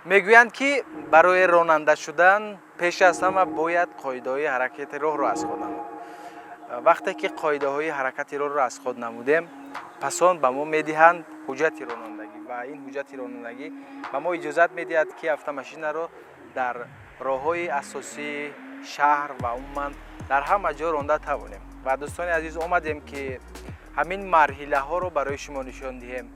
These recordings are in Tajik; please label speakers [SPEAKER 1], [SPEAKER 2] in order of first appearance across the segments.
[SPEAKER 1] Мегӯянд, ки барои ронанда шудан пеш аз ҳама бояд қоидаҳои ҳаракати роҳро аз худ намуд. Вақте ки қоидаҳои ҳаракати роҳро аз худ намудем, пас он ба мо медиҳанд ҳуҷҷати ронандагӣ ва ин ҳуҷҷати ронандагӣ ба мо иҷозат медиҳад, ки автомошинаро дар роҳҳои асосии шаҳр ва умуман дар ҳама ҷо ронда тавонем. Ва дӯстони азиз, омадем, ки ҳамин марҳилаҳоро барои шумо нишон диҳем.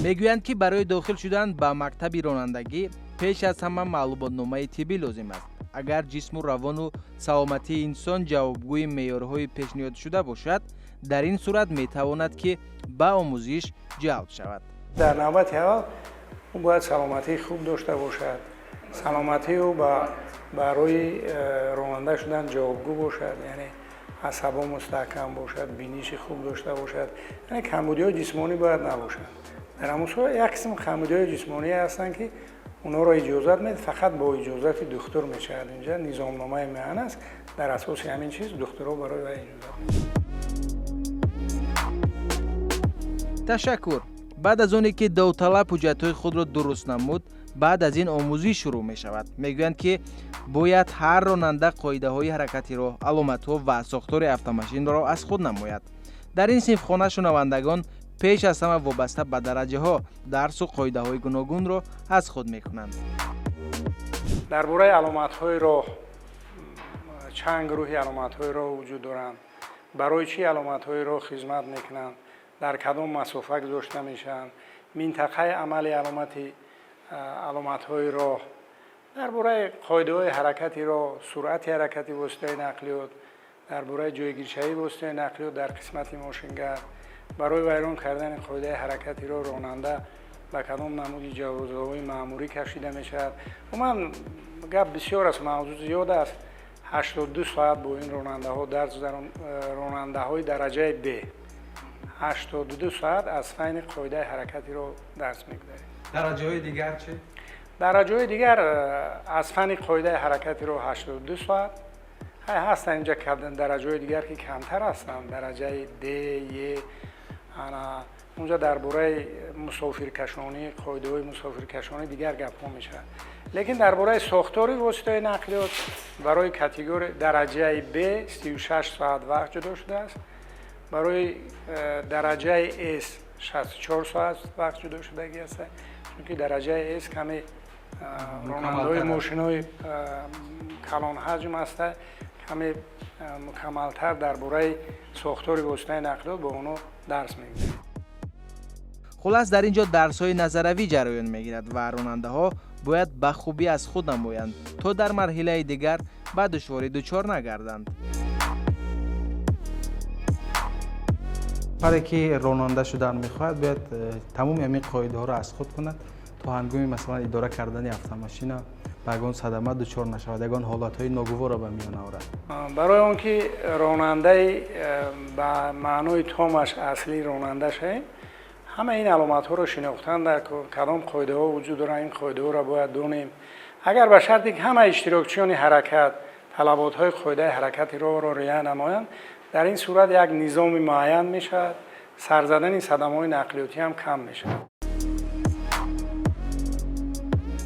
[SPEAKER 1] Мегӯянд, ки барои дохил шудан ба мактаби ронандагӣ пеш аз ҳама маълумотномаи тиббӣ лозим аст. Агар ҷисму равону саломатии инсон ҷавобгӯи меъёрҳои пешниҳодшуда бошад, дар ин сурат метавонад, ки ба омӯзиш ҷалб шавад.
[SPEAKER 2] Дар навбати аввал ӯ бояд саломатии хуб дошта бошад, саломатии ӯ барои ронанда шудан ҷавобгӯ бошад, яъне асабо мустаҳкам бошад, биниши хуб дошта бошад, яъне камбудиҳои ҷисмонӣ бояд набошад. Дар ҳамон сурат як қисм камбудиҳои ҷисмонӣ ҳастанд, ки онҳоро иҷозат медиҳад, фақат бо иҷозати духтур мешавад. Инҷа низомномаи муайян аст, дар асоси ҳамин чиз духтурҳо барои вай иҷозат медиҳанд.
[SPEAKER 1] Ташаккур. Баъд аз оне ки довталаб ҳуҷҷатҳои худро дуруст намуд, баъд аз ин омӯзиш шурӯъ мешавад. Мегӯянд, ки бояд ҳар ронанда қоидаҳои ҳаракати роҳ, аломатҳо ва сохтори автомошинро аз худ намояд. Дар ин синфхона шунавандагон пеш аз ҳама вобаста ба дараҷаҳо дарсу қоидаҳои гуногунро аз худ мекунанд.
[SPEAKER 2] Дар бораи аломатҳои роҳ, чанд гурӯҳи аломатҳои роҳ вуҷуд доранд, барои чӣ аломатҳои роҳ хизмат мекунанд, дар кадом масофа гузошта мешаванд, минтақаи амали аломатҳои роҳ, дар бораи қоидаҳои ҳаракати роҳ, суръати ҳаракати воситаи нақлиёт, дар бораи ҷойгиршавии воситаи нақлиёт дар қисмати мошингард, барои вайрон кардани қоидаи ҳаракати роҳ ронанда ба кадом намуди ҷавозҳои маъмурӣ кашида мешавад. Умуман, гап бисёр аст, мавзӯъ зиёд аст. 82 соат бо ин ронандаҳо дарс, ронандаҳои дараҷаи Б 82 соат аз файни қоидаи ҳаракати роҳ дарс мегузарем.
[SPEAKER 1] Дараҷаҳои дигар чӣ?
[SPEAKER 2] Дараҷаҳои дигар аз фанни қоидаи ҳаракати роҳ 82 соат ҳастанд. Инҷа дараҷаҳои дигар, ки камтар ҳастанд, дараҷаи Д, Е. Ана унҷа дар бораи мусофиркашонӣ, қоидаҳои мусофиркашонӣ, дигар гапҳо мешавад. Лекин дар бораи сохтори воситаи нақлиёт барои категория дараҷаи Б 36 соат вақт ҷудо шудааст, барои дараҷаи С 64 соат вақт ҷудо шудагӣ аст, чунки дараҷаи С каме ронандаҳои мошинои калонҳаҷм аста, каме мукаммалтар дар бораи сохтори воситаи нақлиёт бо онҳо дарс мегирем.
[SPEAKER 1] Хулас, дар ин ҷо дарсҳои назаравӣ ҷараён мегирад ва ронандаҳо бояд ба хубӣ аз худ намоянд, то дар марҳилаи дигар ба душворӣ дучор нагарданд.
[SPEAKER 3] Нафаре ки ронанда шудан мехоҳад, бояд тамоми ҳамин қоидаҳоро аз худ кунад, то ҳангоми, масалан, идора кардани автомошина ба ягон садама дучор нашавад, ягон ҳолатҳои ногуворро ба миён наорад.
[SPEAKER 2] Барои он ки ронандаи ба маънои томаш аслӣ ронанда шавем, ҳама ин аломатҳоро шинохтан дар кадом қоидаҳо вуҷуд доранд, ин қоидаҳоро бояд донем. Агар ба шарте ки ҳама иштирокчиёни ҳаракат талаботҳои қоидаи ҳаракати роҳро риоя намоянд, дар ин сурат як низоми муайян мешавад, сар задани садамаҳои нақлиётӣ ҳам кам мешавад.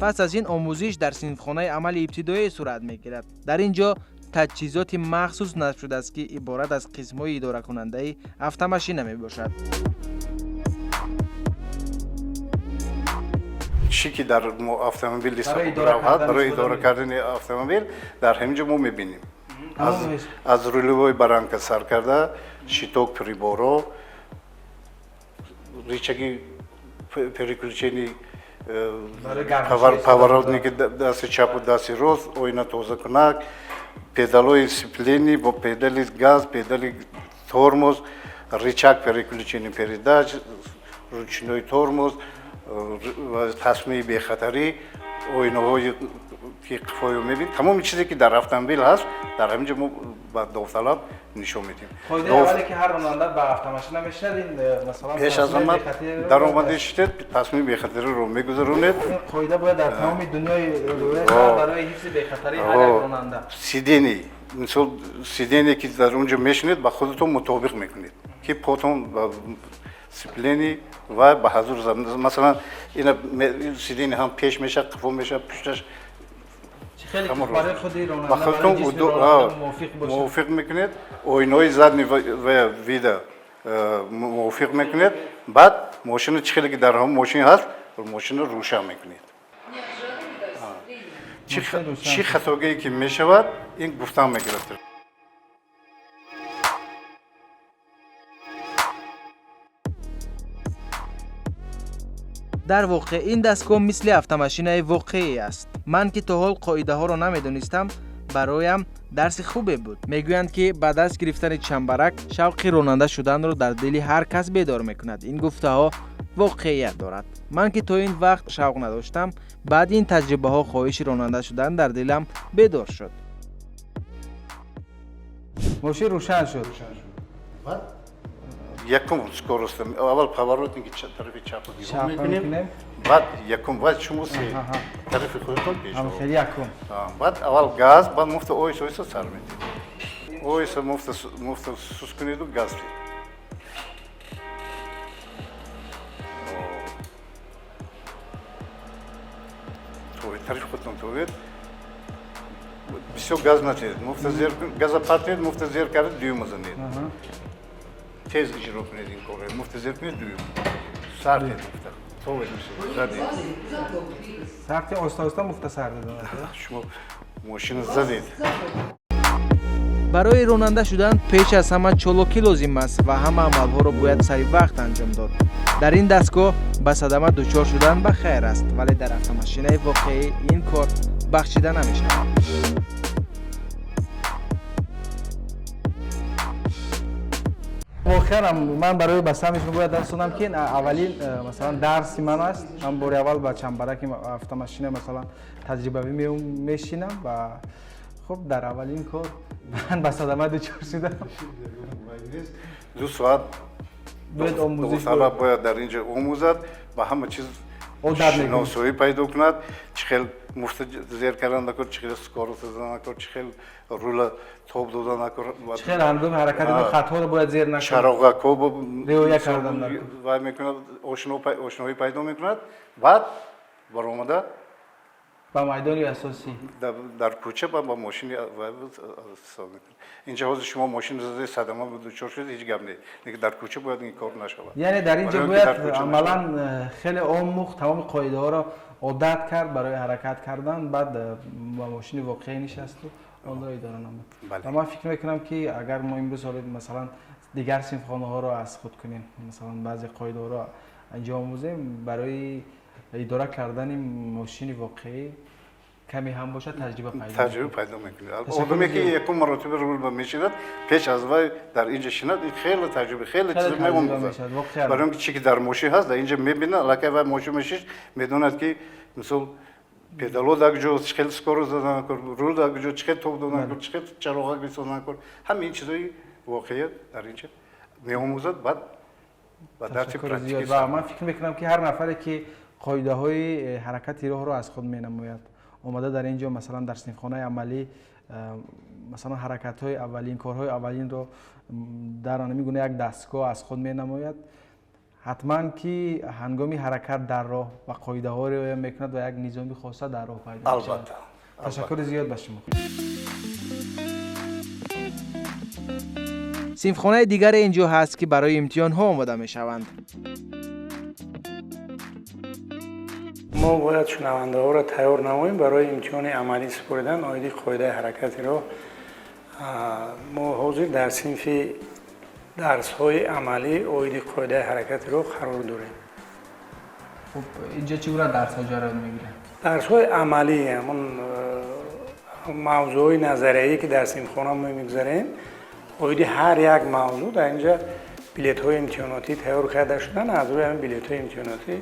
[SPEAKER 1] Пас аз ин омӯзиш дар синфхонаи амали ибтидоӣ сурат мегирад. Дар ин ҷо таҷҳизоти махсус насб шудааст, ки иборат аз қисмҳои идоракунандаи автомошина мебошад.
[SPEAKER 4] Чӣ ки дар автомобил равад, барои идора кардани автомобил дар ҳамин ҷо мо мебинем, аз рулевой баранка сар карда, щиток приборо, рычаги переключения, поворотники дасти чапу дасти рост, оина тозакунак, педалои сцепления бо педали газ, педали тормоз, рычаг переключения передач, ручной тормоз, тасмаи бехатарӣ, оинаҳои Ки қифоё мебинед, тамоми чизе ки дар автомобил ҳаст, дар ҳамин ҷо мо ба довталаб нишон медиҳем.
[SPEAKER 1] Қоидаи аввале ки ҳар ронанда ба автомашина мешинад, ин масалан,
[SPEAKER 4] пеш аз
[SPEAKER 1] тасмими
[SPEAKER 4] ҳама
[SPEAKER 1] бехатариро
[SPEAKER 4] даромаде шидед, тасмими бехатариро мегузаронед.
[SPEAKER 1] Ин қоида бояд дар тамоми дунёи риоя шавад барои ҳифзи бехатарии ҳар як ронанда.
[SPEAKER 4] Сиденье, мисол, сиденье ки дар он ҷо мешинед, ба худатон мутобиқ мекунед, ки потон ба сцепление ва ба ҳазур, масалан, ина сиденье ҳам пеш мешавад, қифо мешавад, пушташ.
[SPEAKER 1] Чӣ хеле ки
[SPEAKER 4] ҳамон
[SPEAKER 1] барои худи
[SPEAKER 4] ба
[SPEAKER 1] ронанда,
[SPEAKER 4] худатон
[SPEAKER 1] барои ҷисми ронанда мувофиқ бошад.
[SPEAKER 4] Мувофиқ мекунед, оинаҳои задний ва вида мувофиқ мекунед. Баъд мошина чӣ хеле ки дар ҳамон мошин ҳаст, мошина рӯшан мекунед.
[SPEAKER 3] Мошин рӯшан.
[SPEAKER 4] Чӣ хатогие ки мешавад, ин гуфтан мегирад.
[SPEAKER 1] Дар воқеъ ин дастгоҳ мисли автомашинаи воқеӣ аст. Ман ки то ҳол қоидаҳоро намедонистам, бароям дарси хубе буд. Мегӯянд, ки ба даст гирифтани чамбарак шавқи ронанда шуданро дар дили ҳар кас бедор мекунад. Ин гуфтаҳо воқеият дорад. Ман ки то ин вақт шавқ надоштам, баъди ин таҷрибаҳо хоҳиши ронанда шудан дар дилам бедор шуд.
[SPEAKER 3] Мошин рӯшан шуд.
[SPEAKER 4] Якум скорост, аввал поворотники тарафи чапо нигоҳ
[SPEAKER 3] Чапа
[SPEAKER 4] мекунем.
[SPEAKER 3] мекунем.
[SPEAKER 4] Баъд якум, баъд шумо се тарафи худатон пеш.
[SPEAKER 3] Ҳам хеле якум.
[SPEAKER 4] Баъд аввал газ, баъд муфта оҳиста оҳиста сар медиҳед, оҳиста муфта муфта сус кунеду газ диҳед. Тарафи худатон товед, бисёр газ натиҳед, муфта зер газа партиед, муфта зер кард, дуюма занед. Тез иҷро кунед ин корро, муфта зер кунед, дуюм сар диҳед, муфта товед, задед.
[SPEAKER 3] Сарти оҳиста оҳиста муфта сар додам.
[SPEAKER 4] Шумо мошина задед.
[SPEAKER 1] Барои ронанда шудан пеш аз ҳама чолокӣ лозим аст ва ҳама амалҳоро бояд сари вақт анҷом дод. Дар ин дастгоҳ ба садама дучор шудан ба хайр аст, вале дар автомашинаи воқеӣ ин кор бахшида намешавад.
[SPEAKER 3] Воқеан ман барои ба самъи шумо бояд расонам, ки ин аввалин масалан, дарси ман аст. Ман бори аввал ба чамбараки автомашина, масалан, таҷрибавӣ мешинам ва хуб, дар аввалин кор ман ба садама дучор шудам.
[SPEAKER 4] 2 соат
[SPEAKER 3] бояд омӯзиш.
[SPEAKER 4] Довталаб бояд дар ин ҷо омӯзад, ба ҳама чиз
[SPEAKER 3] Одат мекунад.
[SPEAKER 4] шиносоӣ пайдо кунад, чӣ хел муфта зер кардан накор, чӣ хел скорость задан накор, чӣ хел рула тоб додан накор.
[SPEAKER 3] Чӣ хел ҳангоми ҳаракати хатҳоро бояд зер накард.
[SPEAKER 4] Чароғакҳо
[SPEAKER 3] Риоя кардан накор.
[SPEAKER 4] Вай мекунад, ошноӣ пайдо мекунад, баъд баромада
[SPEAKER 3] ба майдони асосӣ.
[SPEAKER 4] Дар кӯча ба мошини вай ҳисоб мекунад. Инҷа ҳозир шумо мошин задаед, садама дучор шудед, ҳеҷ гап не, лекин дар кӯча бояд ин кор нашавад.
[SPEAKER 3] Яъне дар ин ҷо
[SPEAKER 4] Барои он ки
[SPEAKER 3] бояд
[SPEAKER 4] дар кӯча
[SPEAKER 3] амалан хеле омӯхт, тамоми қоидаҳоро одат кард барои ҳаракат кардан, баъд ба мошини воқеӣ нишасту онро идора намуд.
[SPEAKER 4] Бале.
[SPEAKER 3] Ва ман фикр мекунам, ки агар мо имрӯз ҳоло, масалан, дигар синфхонаҳоро аз худ кунем, масалан, баъзе қоидаҳоро инҷо омӯзем, барои идора кардани мошини воқеӣ каме ҳам бошад таҷриба пайдо
[SPEAKER 4] таҷриба пайдо мекунад.
[SPEAKER 3] Ташаккур
[SPEAKER 4] Одаме ки
[SPEAKER 3] зиёд.
[SPEAKER 4] якум маротиба рул ба мешинад, пеш аз вай дар инҷа шинад, ин хеле таҷриба, хеле
[SPEAKER 3] хеле
[SPEAKER 4] чиз
[SPEAKER 3] таҷриба
[SPEAKER 4] меомӯзад.
[SPEAKER 3] мешавад, воқеан.
[SPEAKER 4] Барои он ки чи ки дар мошин ҳаст, дар инҷа мебинад. Аллакай вай мошин мешишт, медонад, ки мисол, педало дар куҷо, чӣ хел скорость задан накор, рул дар куҷо, чӣ хел тоб додан накор, чӣ хел чароғак бисозан накор. Ҳамин ин чизои воқеият дар инҷа меомӯзад, баъд ба дарси
[SPEAKER 3] Ташаккури
[SPEAKER 4] практикӣ
[SPEAKER 3] зиёд. Ва ман фикр мекунам, ки ҳар нафаре ки қоидаҳои ҳаракати роҳро аз худ менамояд, омада дар ин ҷо, масалан, дар синфхонаи амалӣ, масалан, ҳаракатҳои аввалин, корҳои аввалинро дар ҳамин гуна як дастгоҳ аз худ менамояд, ҳатман ки ҳангоми ҳаракат дар роҳ ба қоидаҳо риоя мекунад ва як низоми хоса дар роҳ пайдо мешавад.
[SPEAKER 4] Албатта.
[SPEAKER 3] Ташаккури зиёд ба шумо.
[SPEAKER 1] Синфхонаи дигаре ин ҷо ҳаст, ки барои имтиҳонҳо омода мешаванд.
[SPEAKER 2] Мо бояд шунавандаҳоро тайёр намоем барои имтиҳони амалӣ супоридан оиди қоидаи ҳаракати роҳ. Мо ҳозир дар синфи дарсҳои амалӣ оиди қоидаи ҳаракати роҳ қарор дорем.
[SPEAKER 3] Хуб, инҷо чӣ гуна дарсҳо ҷараён мегиранд?
[SPEAKER 2] Дарсҳои амалӣ, ҳамон мавзӯъҳои назариявӣ, ки дар синфхона мо мегузарем, оиди ҳар як мавзӯъ дар инҷа билетҳои имтиҳонотӣ тайёр карда шуданд. Аз рӯи ҳамин билетҳои имтиҳонотӣ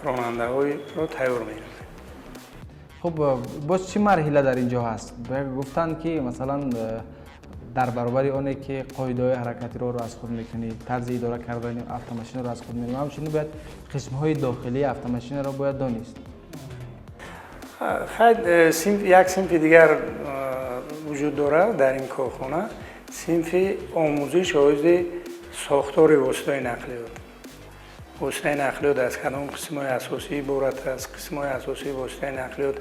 [SPEAKER 2] ронандаҳоро тайёр мекунем.
[SPEAKER 3] Хуб, боз чӣ марҳила дар ин ҷо ҳаст? Гуфтанд, ки масалан, дар баробари оне ки қоидаҳои ҳаракати роҳро аз худ мекунӣ, тарзи идора кардани автомошинаро аз худ мекунӣ, ҳамчунин бояд қисмҳои дохилии автомошинаро бояд донист.
[SPEAKER 2] Хайр, як синфи дигар вуҷуд дорад дар ин корхона, синфи омӯзиш оиди сохтори воситаи нақлиёт. Воситаи нақлиёт аз кадом қисмҳои асосӣ иборат аст, қисмҳои асосии воситаи нақлиёт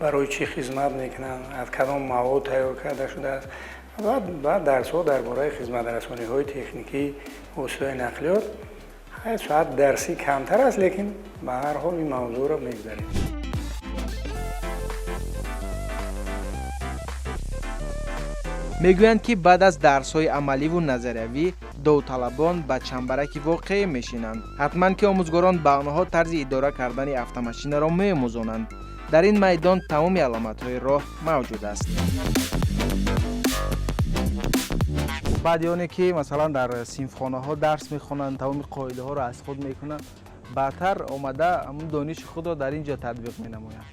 [SPEAKER 2] барои чӣ хизмат мекунанд, аз кадом мавод тайёр карда шудааст ва баъд дарсҳо дар бораи хизматрасониҳои техникии воситаи нақлиёт. Хайр, соат дарсӣ камтар аст, лекин ба ҳар ҳол ин мавзӯъро мегузарем.
[SPEAKER 1] Мегӯянд, ки баъд аз дарсҳои амаливу назариявӣ довталабон ба чамбараки воқеӣ мешинанд. Ҳатман ки омӯзгорон ба онҳо тарзи идора кардани автомошинаро меомӯзонанд. Дар ин майдон тамоми аломатҳои роҳ мавҷуд аст.
[SPEAKER 3] Баъди оне ки, масалан, дар синфхонаҳо дарс мехонанд, тамоми қоидаҳоро аз худ мекунанд, баъдтар омада ҳамун дониши худро дар ин ҷо татбиқ менамоянд.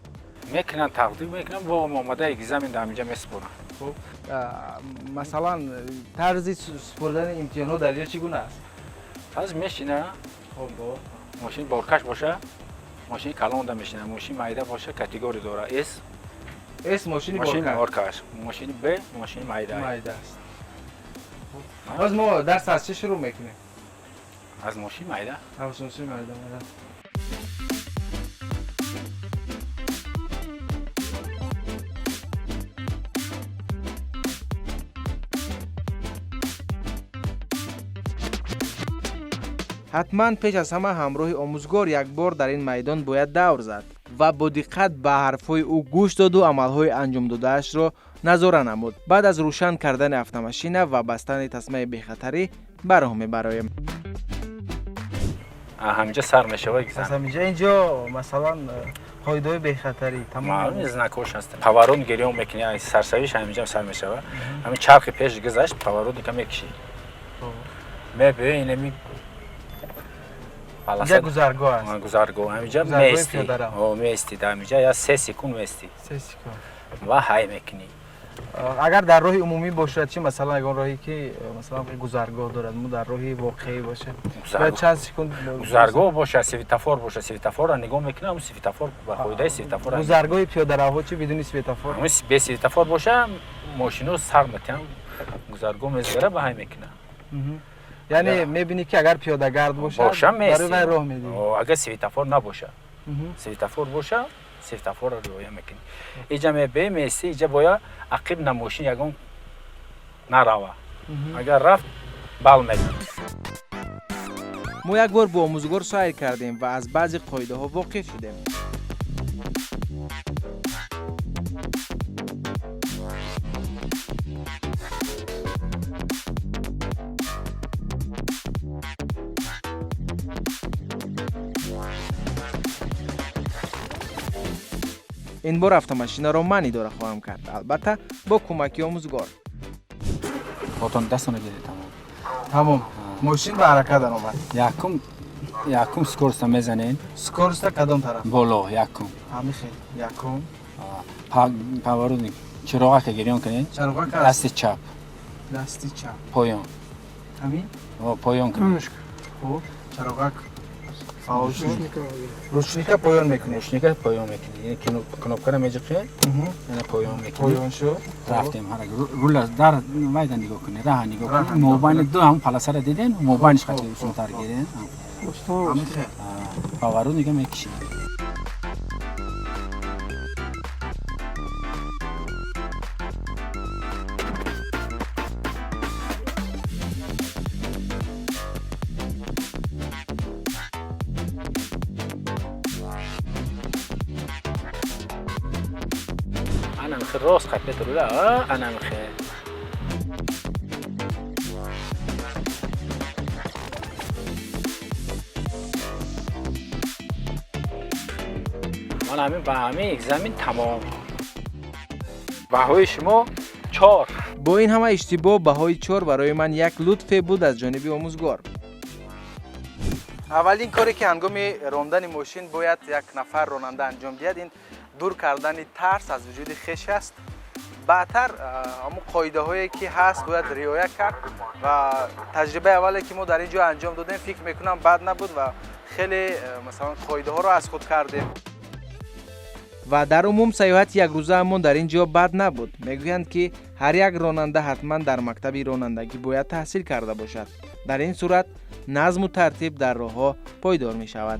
[SPEAKER 5] Мекунанд, тақдим мекунанд, бо омода экзамен дар ҳаминҷа месупоранд.
[SPEAKER 3] Хуб, масалан, тарзи супоридани имтиҳонҳо дар ин ҷо чӣ гуна аст?
[SPEAKER 5] Тарз мешина, мошини боркаш боша, мошини калонда мешина, мошини майда боша, категория дора: С.
[SPEAKER 3] С мошини
[SPEAKER 5] мошини боркаш, мошини Б мошини майда.
[SPEAKER 3] Майда аст. Боз мо дарс аз чӣ шурӯъ мекунем?
[SPEAKER 5] Аз мошини майда.
[SPEAKER 3] Аз мошини майда.
[SPEAKER 1] Ҳатман пеш аз ҳама ҳамроҳи омӯзгор як бор дар ин майдон бояд давр зад ва бо диққат ба ҳарфҳои ӯ гӯш доду амалҳои анҷомдодаашро назора намуд. Баъд аз рӯшан кардани автомошина ва бастани тасмаи бехатарӣ ба роҳ мебароем.
[SPEAKER 5] Ҳаминҷа сар мешавад.
[SPEAKER 3] Аз ҳаминҷа, инҷо, масалан, қоидаҳои бехатарӣ.
[SPEAKER 5] Маълум, знакош ҳаст. Поворот гирён мекунӣ, сарсавиш ҳаминҷа сар мешавад. Ҳамин чархи пеш гузашт, поворотника мекишӣ, мебиёи инами.
[SPEAKER 3] Инҷа гузаргоҳ аст.
[SPEAKER 5] Гузаргоҳ, ҳаминҷа меистӣ, меистӣ дар ҳаминҷа я 3 секунд меистӣ.
[SPEAKER 3] 3 секунд.
[SPEAKER 5] Ва ҳай мекунӣ.
[SPEAKER 3] Агар дар роҳи умумӣ бошад чӣ? Масалан, ягон роҳе ки, масалан, гузаргоҳ дорад, мо дар роҳи воқеӣ бошад, бояд чанд секунд?
[SPEAKER 5] Гузаргоҳ боша, светофор боша, светофорро нигоҳ мекунӣ, ҳамн светофор, ба қоидаи светофор.
[SPEAKER 3] Гузаргоҳи пиёдаравҳо чӣ, бидуни светофор?
[SPEAKER 5] Бе светофор боша, мошино сар метиҳам, гузаргоҳ мезгара, ба ҳай мекунад.
[SPEAKER 3] Яъне мебинӣ, ки агар пиёдагард бошад, барои вай роҳ медиҳӣ.
[SPEAKER 5] Агар светофор набоша. Светофор боша, светофорро риоя мекунӣ. Иҷа мебеи, меистӣ, иҷа бояд ақиб на мошин ягон нарава, агар рафт, бал медиҳ.
[SPEAKER 1] Мо як бор бо омӯзгор сайр кардем ва аз баъзе қоидаҳо воқиф шудем. Ин бор автомошинаро ман идора хоҳам кард, албатта, бо кӯмаки омӯзгор.
[SPEAKER 5] Потон дастона гиред, тамом.
[SPEAKER 3] Тамом, мошин ба ҳаракат даромад.
[SPEAKER 5] Якум скоростта мезанед.
[SPEAKER 3] Скоростта кадом тараф?
[SPEAKER 5] Боло, якум.
[SPEAKER 3] Ҳами хел, якум.
[SPEAKER 5] Поворотник, чироғака гирён кунед.
[SPEAKER 3] Чароғака.
[SPEAKER 5] Дасти чап.
[SPEAKER 3] Дасти чап.
[SPEAKER 5] Поён.
[SPEAKER 3] Ҳамин.
[SPEAKER 5] Поён кунед.
[SPEAKER 3] Хуб, чароғак фаъол шуд, ручника поён мекунед.
[SPEAKER 5] Ручника поён мекунед, кнопкара меҷиқед, яна поён мекунед.
[SPEAKER 3] Поён шуд.
[SPEAKER 5] Рафтем, рула дар майда нигоҳ кунед, раҳа нигоҳ кунед, мобайни ду ҳамун полосара диден, мобайниш қати усунтар гирен. Поворотника мекишед. Анамихе рост қапет рула, анамихе. Ман ҳамин ба ҳамин экзамен тамом. Баҳои шумо 4.
[SPEAKER 1] Бо ин ҳама иштибоҳ, баҳои 4 барои ман як лутфе буд аз ҷониби омӯзгор.
[SPEAKER 3] Аввалин коре, ки ҳангоми рондани мошин бояд як нафар ронанда анҷом диҳад, ин
[SPEAKER 1] Дур кардани тарс аз вуҷуди хеш аст. Баъдтар ҳамун қоидаҳое ки ҳаст, бояд риоя кард. Ва таҷрибаи аввале ки мо дар ин ҷо анҷом додем, фикр мекунам, бад набуд ва хеле масалан, қоидаҳоро аз худ кардем.
[SPEAKER 3] Ва дар умум сайёҳати якрӯзаамон дар ин ҷо бад набуд. Мегӯянд, ки ҳар як ронанда ҳатман дар мактаби ронандагӣ бояд таҳсил карда бошад. Дар ин сурат назму тартиб дар роҳҳо пойдор мешавад.